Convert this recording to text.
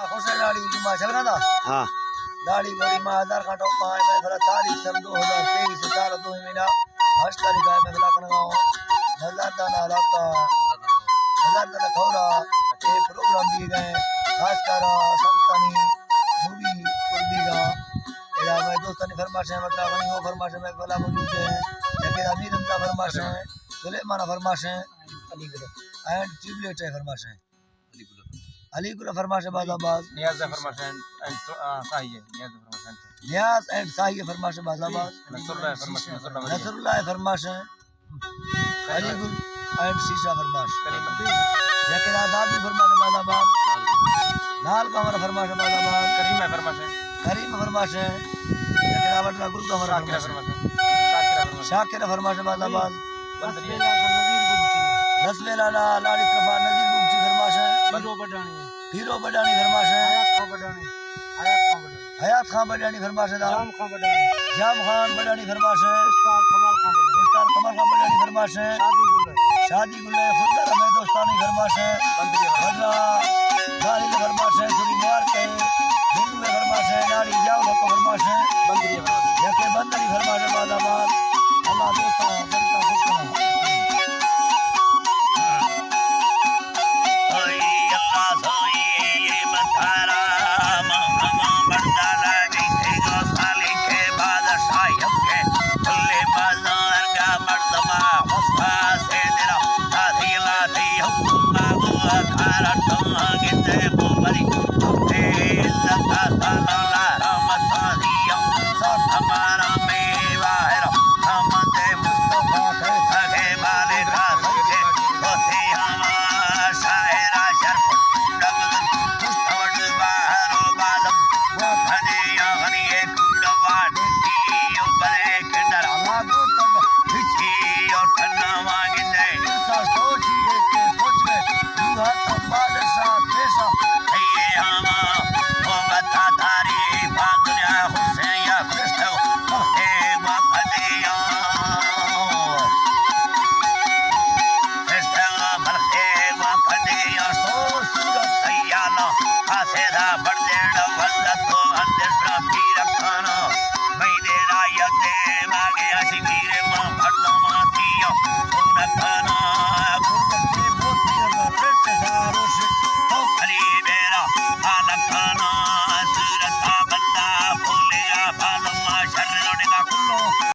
خوش ہے لاڑی جمعہ چل رہا تھا۔ ہاں۔ لاڑی گوری ماں ہزار کھاٹو ماں ہے، میں بھلا تاریخ سن دو ہزار تئیس، چار دو مہینہ، ہشت تاریخ ہے، میں بھلا کنگا ہوں۔ ہزار دانا علاقہ، ہزار دانا کھورا، یہ پروگرام دیے گئے، خاص کر سنتانی نوری کردی گا۔ ادا میں دوستانی فرمائش ہے، مطلب، وہ فرمائش ہے، میں بھلا موجود ہے، لیکن امیر رمضان فرمائش ہے، سلیمان فرمائش ہے، اینڈ ٹیوب لائٹ ہے فرمائش ہے۔ علی گل فرمائش باز آباد۔ نیاز فرمائش اینڈ، اینڈ، آ، ساہی ہے، نیاز فرمائش اینڈ۔ نیاز اینڈ ساہی فرمائش باز آباد۔ نصر اللہ فرمائش، نصر اللہ مدنی۔ نصر اللہ فرمائش ہے۔ علی گل اینڈ شیشہ فرمائش۔ کریم۔ یکے آزاد بھی فرمائش باز آباد۔ لال قمر فرمائش باز آباد۔ کریم ہے فرمائش ہے۔ کریم فرمائش ہے۔ یکے آ وٹرا گل قمر شاکر فرمائش ہے۔ فرمائش ہے۔ شاکر فرمائش۔ شاکر فرمائش باز آباد۔ بندری ہے۔ لسبے لالا لاڑی طرفا نذیر بگٹی فرمائش ہے۔ پیرو بڈانی۔ پیرو بڈانی فرمائش ہے۔ حیات خان بڈانی۔ حیات خان بڈانی۔ حیات خان بڈانی فرمائش ہے۔ جام خان بڈانی۔ جام خان بڈانی فرمائش ہے۔ استاد کمال خان بڈانی۔ استاد کمال خان بڈانی فرمائش ہے۔ شادی گل ہے۔ شادی گل ہے۔ خود در ہمیں دوستانی فرمائش ہے۔ بندری ہے۔ بندرا داخل فرمائش ہے۔ سری مار کے بندو فرمائش ہے۔ ناڑی جاؤ لکو فرمائش ہے۔ بندری ہے فرمائش ہے۔ یکے بندری فرمائش ہے۔ باز آباد۔ اللہ دوستاں، بندہ خوش کرنا۔